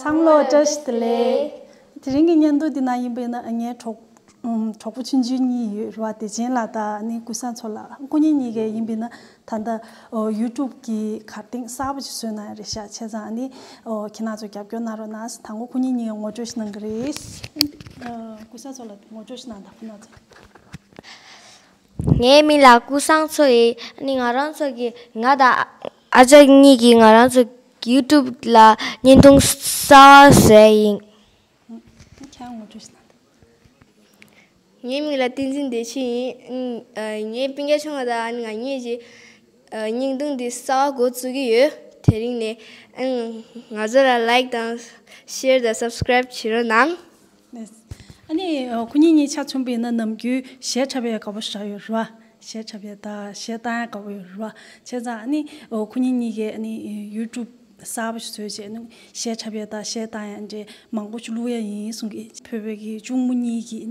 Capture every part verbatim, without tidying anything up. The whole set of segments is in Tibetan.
ཚང་མ་ལ་བཀྲ་ཤིས་བདེ་ལེགས། དེ་རིང་གི་བརྙན་ཐུང་འདི་ནང་ཡིན་པས་ན་ངའི་གྲོགས་ཨམ། གྲོགས་པོ་ཆུང་ཆུང་གཉིས་ཡོད་རེད་བ། བདེ་ཆེན་ལགས་དང་ཨ་ནི་ཀུན་བཟང་མཚོ་ལགས། ཁོ་གཉིས་གཉིས་ཀས་ཡིན་པས་ན་ད་ལྟ་ཨོ་ཡུ་ཊུབ་གི་གར་སྟེགས་གསར་པ་ཞིག་བཟོས་གནང་ཡ་རེད་ཤག་བྱས་ཙང་ཨ་ནི་ཨོ་ཁྱེད་རང་ཚོ་རྒྱབ་སྐྱོར་གནང་རོགས་གནང་། དང་པོ་ཁོ་གཉིས་གཉིས་ཀས་ངོ་སྤྲོད་ཞིག་གནང་གི་རེད། ཨ། ཀུན་བཟང་མཚོ་ལགས་ངོ་སྤྲོད་ཞིག་གནང་དང་ཁོ་རང་ཚོ། ངའི་མིང་ལ་ཀུན་བཟང་མཚོ་ཡིན། ཨ་ནི་ང་རང་ཚོ་གི་ང་དང་ཨ་ཅག་གཉིས་ཀྱིས་ང་རང་ཚོ་ཡུ་ཊུབ་ལ་བརྙན་ཐུང་གསར་པ་བཟོས་ཡིན། ཁྱེད་ངོ་སྤྲོད་ཞིག་གནང་དང་། ངའི་མིང་ལ་བསྟན་འཛིན་བདེ་ཆེན་ཡིན། ཨ་ནི་ངའི་སྤུན་ཀྱག་ཆུང་བ་དང་ཨ་ནི་ང་གཉིས་ཀྱིས་ཨ་བརྙན་ཐུང་འདི་གསར་པ་འགོ་བཙུགས་ཀྱི་ཡོད། དེ་རིང་ནས་ཨ་ནི་ང་ཚོ་ལ་ལའིཀ་དང་ཤེར་དང་སབ་སི་ཀ་རའིབ་བྱེད་རོགས་གནང་། ཨ་ནི་ཨ་ཁོ་གཉིས་གཉིས་ཆ་མཚོན་པ་ཡིན་ན་ནམ་རྒྱུན་གཞས་འཁྲབ་ཡ་དགའ་པོ་ཞེ་དྲག་ཡོད་རེད་བ། གཞས་འཁྲབ་ཡ་དང་གཞས་བཏང་ཡ་དགའ་པོ་ཡོད་རེད་བ། བྱས་ཙང་ཨ་ནི་ཨ་ཁོ་གཉིས་གཉིས་ཀས་ཨ་ནི་ཡུ་ཊུབ་གསར་པ་ཞིག་བཟོས་བྱས་ཨ་ནི་གཞས་འཁྲབ་ཡ་དང་གཞས་བཏང་ཡ་འདྲ་མང་པོ་ཞིག་བླུག་ཡ་ཡིན་གསུང་གི། བོད་པའི་གི་གཅུང་མོ་གཉིས་ཀྱིས་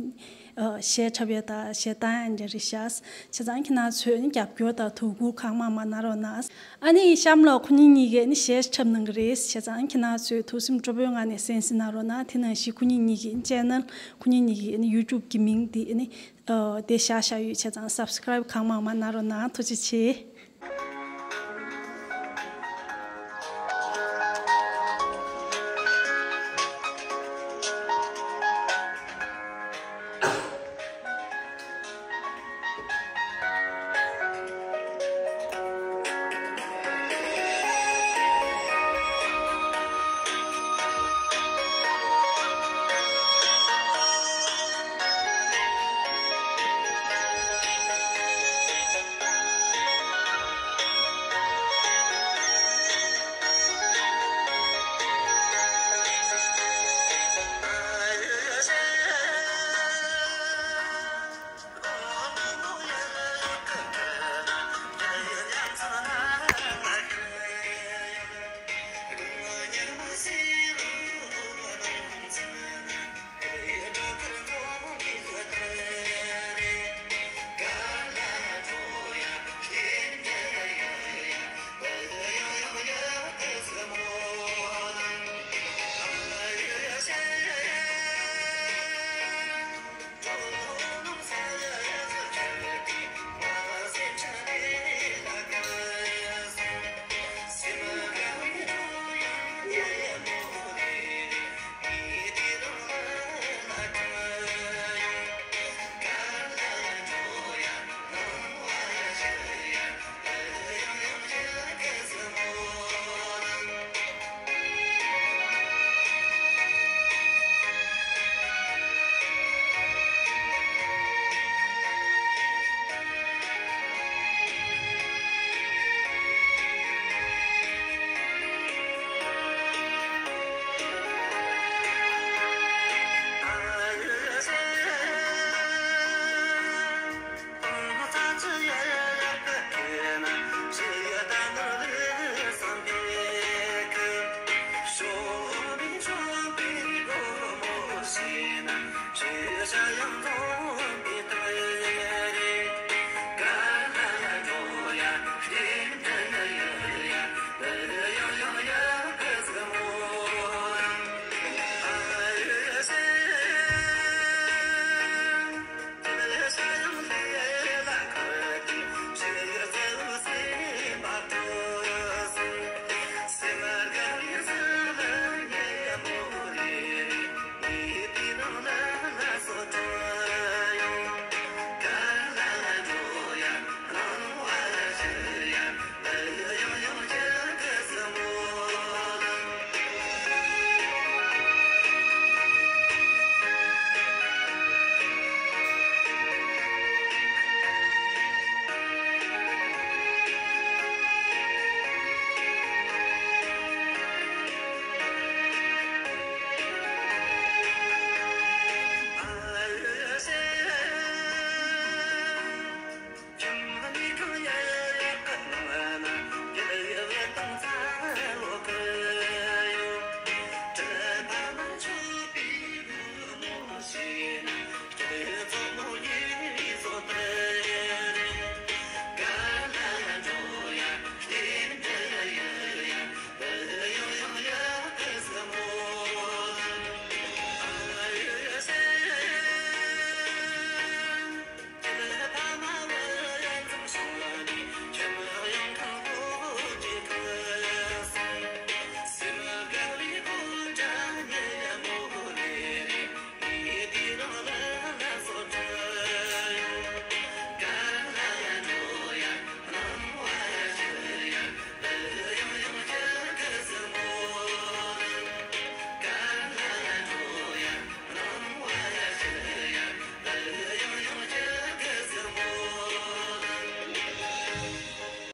ཨ་གཞས་འཁྲབ་ཡ་དང་གཞས་བཏང་ཡ་འདྲ་རེད་ཤག་བྱས་ཙང་ཁྱེད་རང་ཚོས་ཨ་ནི་རྒྱབ་སྐྱོར་དང་དོ་ཁུར་གང་མང་མང་གནང་རོགས་གནང་། ཨ་ནི་གཤམ་ལ་ཁོ་གཉིས་གཉིས་ཀས་ཨ་ནི་གཞས་འཁྲབ་གནང་གི་རེད། བྱས་ཙང་ཁྱེད་རང་ཚོས་ཐུགས་སེམས་སྤྲོ་པོའི་ངང་ནས་གསན་གཟིགས་གནང་རོགས་གནང་། དེ་ནང་བཞིན་ཁོ་གཉིས་གཉིས་ཀྱི་ཨ་ནི་ཅེ་ནལ་ཁོ་གཉིས་གཉིས་ཀྱི་ཨ་ནི་ཡུ་ཊུབ་གི་མིང་དེ་ཨ་ནི་ཨ་དེ་བཞག་བཞག་ཡོད། བྱས་ཙང་སབ་སི་ཀ་རའིབ་གང་མང་མང་གནང་རོགས་གནང་། ཐུགས་རྗེ་ཆེ།